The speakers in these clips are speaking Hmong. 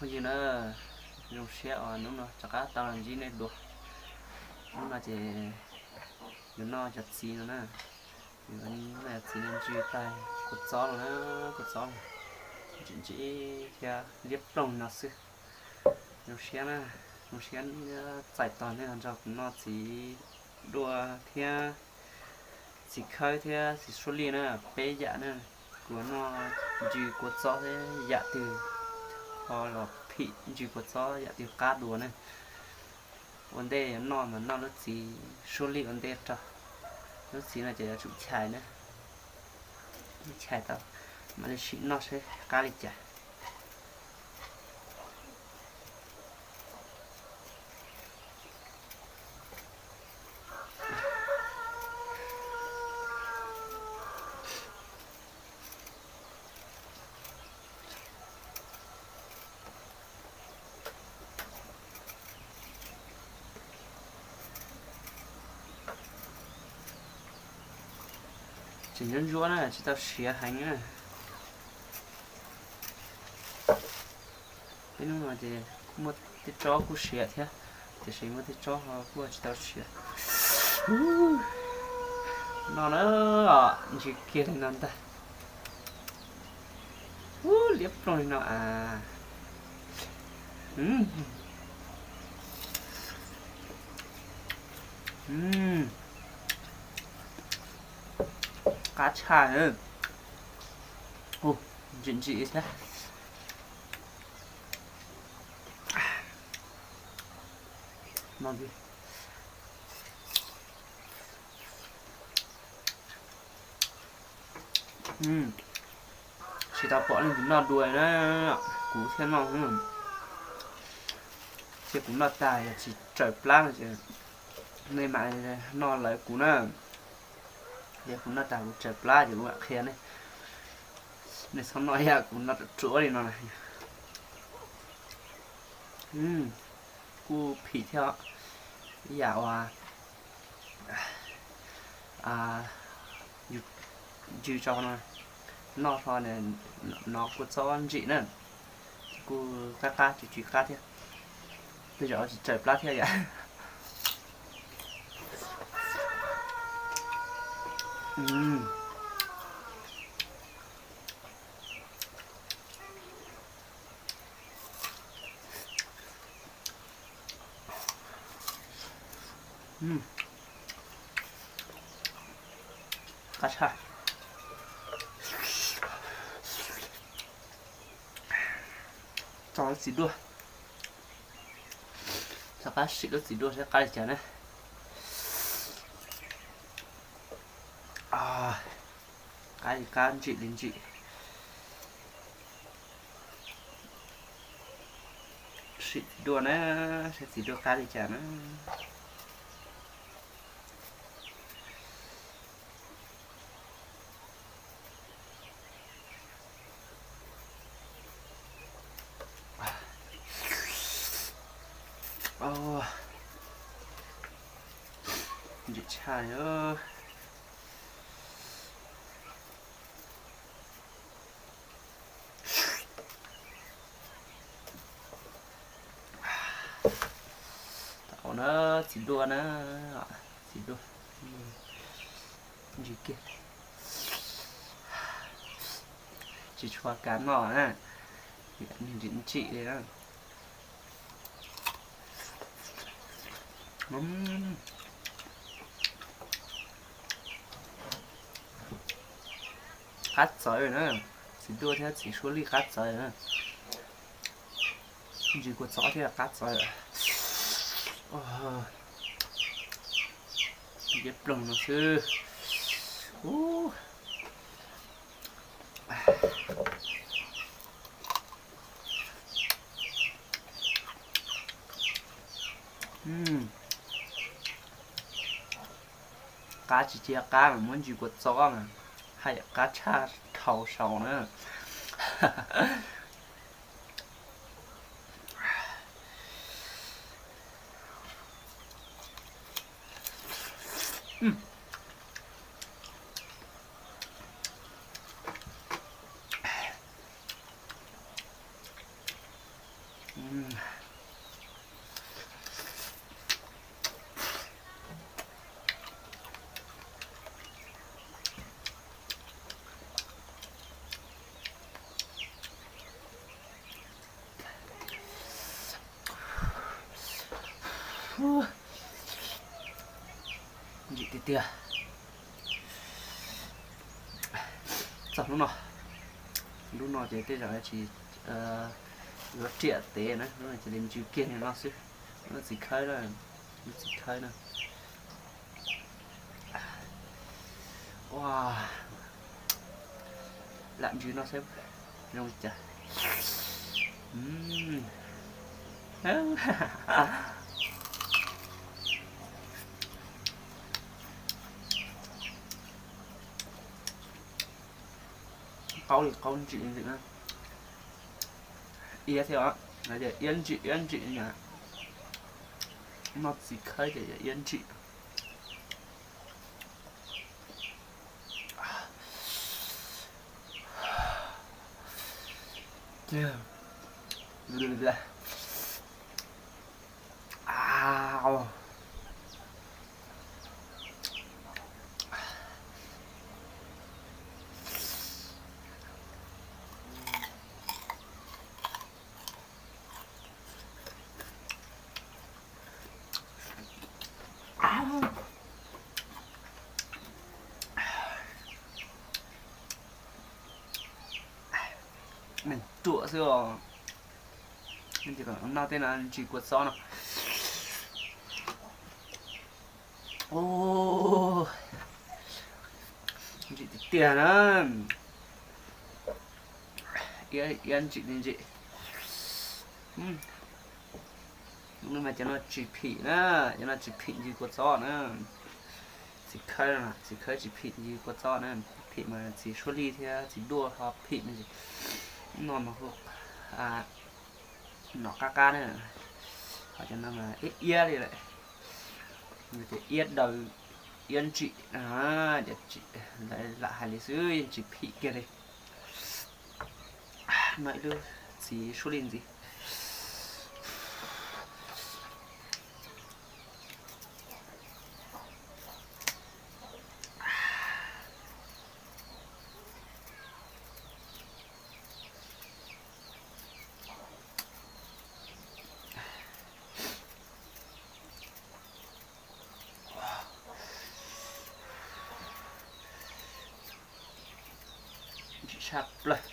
Ywg na, zoo siab uas hnub no rov qab tau los ntsib nej dua. Hnub no ces yuav noj cov txiv no na. Yuav noj cov txiv no, ntsw tag kua txob no na, kua txob no ntsim ntsim thiab liab ploog no xwb. Zoo siab na, zoo siab txais tos nej los nrog kuv noj txiv duaj thiab txiv khawb thiab txiv suab lij na, peb yam na. Kuv noj ntsw kua txob thiab yam twg ho los phim ntsw kua txob yam twg qab dua na. Ua ntej yuav noj mas noj lub txiv suab lij ua ntej rau. Lub txiv no ces yuav tsum chais na, chais tau mam li sim noj seb qab li cas. Tseem ntsuab ntsuab na, tsis tau siav heev na. Peb hnub no ces muaj tej tsob kuj siav thiab, tiam sis muaj tej tsob ho kuj tsis tau siav. No na, ntsw kiag li no ntag. Ub, liab ploog li no as. Qab tshaj. Ntsim ntsim thiab. Tsis tau pom leej twg noj dua na, kuv thiaj noj. Ces kuv noj tag yog tsis tsaws plab no ces nej mam noj lawv kuv na. Yog kuv noj tag kuv tsaws plab ces kuv mam qhia nej. Nej txhob noj ib yam kuv noj ruam ruam li no na. Kuj phim thiab, ib yam uas ntsw tso no, noj ho nov kua txob ntsim na, kuj qab qab tsw tsw qab thiab. Tej zaum tsis tsaws plab thiab yam. Qab tshaj. Tso lub txiv duaj, rov qab sim lub txiv duaj seb qab li cas na. Qab li qab, ntsim li ntsim. Sim txiv duaj na, seb txiv duaj qab li cas na. Ntsim tshaj li. Tau na, txiv duaj na, txiv duaj. Ntsim kiag, tsis tshua kav noj na, ntsim ntsim li na. Qab txawv na, txiv duaj thiab txiv suab lij qab txawv na. Ntsis kua txob thiab qab txawv. Liab ploog no xwb. Qab tsis cia qab mas muab ntsis kua txob mas haj yam qab tshaj dhau saud na. Ntsim tiag tiag. Txog hnub no, hnub no ces tej zaum tsis yuav riam tev na, hnub no cia li ntsws kiag li no xwb. Lub txiv khawb na, lub txiv khawb na. Ua, lam ntsws no saib zoo li cas. Qaub li qaub ntsim ntsim na. Iab thiab os, iab ntsim iab ntsim na. Noj txiv khawb ces iab ntsim. Ruam xwb os. Noj tej no ntsis kua txob no. Ntsim tiag tiag na. Iab iab ntsim li ntsim. Mas cov no tsis phim na, cov no tsis phim ntsis kua txob na. Txiv khawb, txiv khawb tsis phim ntsis kua txob na. Phim mas txiv suab lij thiab txiv duaj ho phim no. Noj mas hu nom qab qab na. Ho cov no mas iab iab li lawm. Ces iab daws iab ntsim, lam hais li xwb yeej tsis phim kiag li. Noj ib lub txiv suab lij ntxiv. Ntsim tshaj plaws.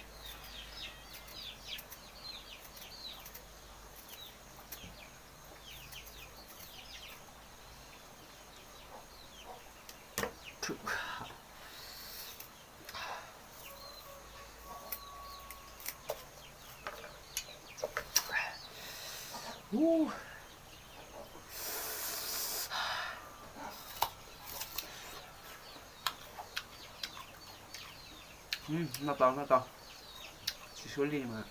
Noj tau, noj tau. Txiv suab lij mas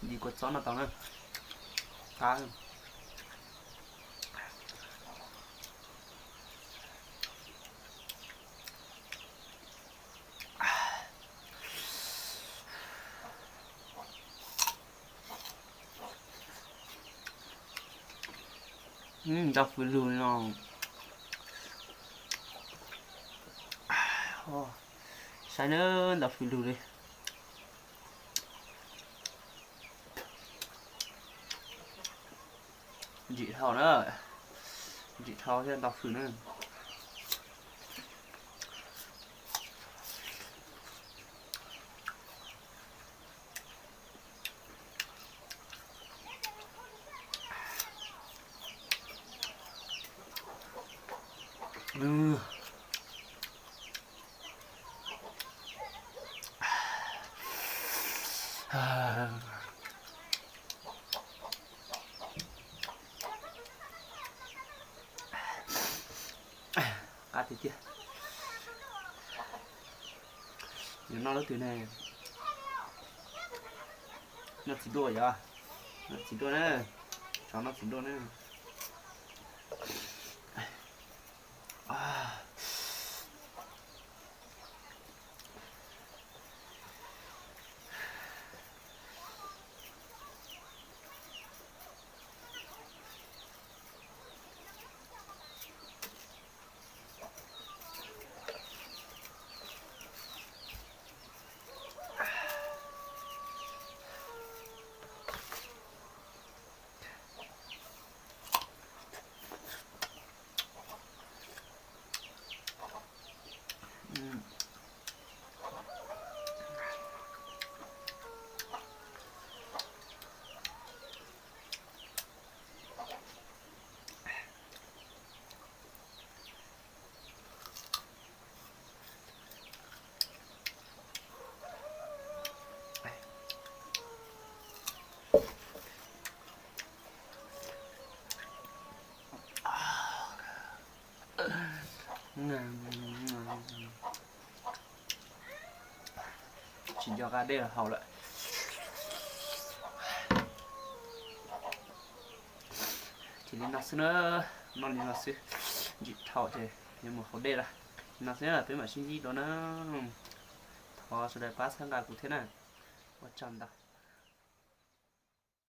ntsis kua txob noj tau na. Qab. Ntau fws lug li no. Saib na, ntau fws lug li. Ntsim dhau na, ntsim dhau thiab ntau fws na. Qab tiag tiag. Yuav noj lub twg ne? Noj txiv duaj yog? Noj txiv duaj na. Tsov noj txiv duaj na. Tsis nco qab dej haus lawm. Ces li no xwb na, noj li no xwb, ntsim dhau ces yuav mus haus dej lawm. Li no xwb na, peb mam sib ntsib dua na. Thov sawv daws pab txhawb nqa kuv thiab na. Ua tsaug ntau.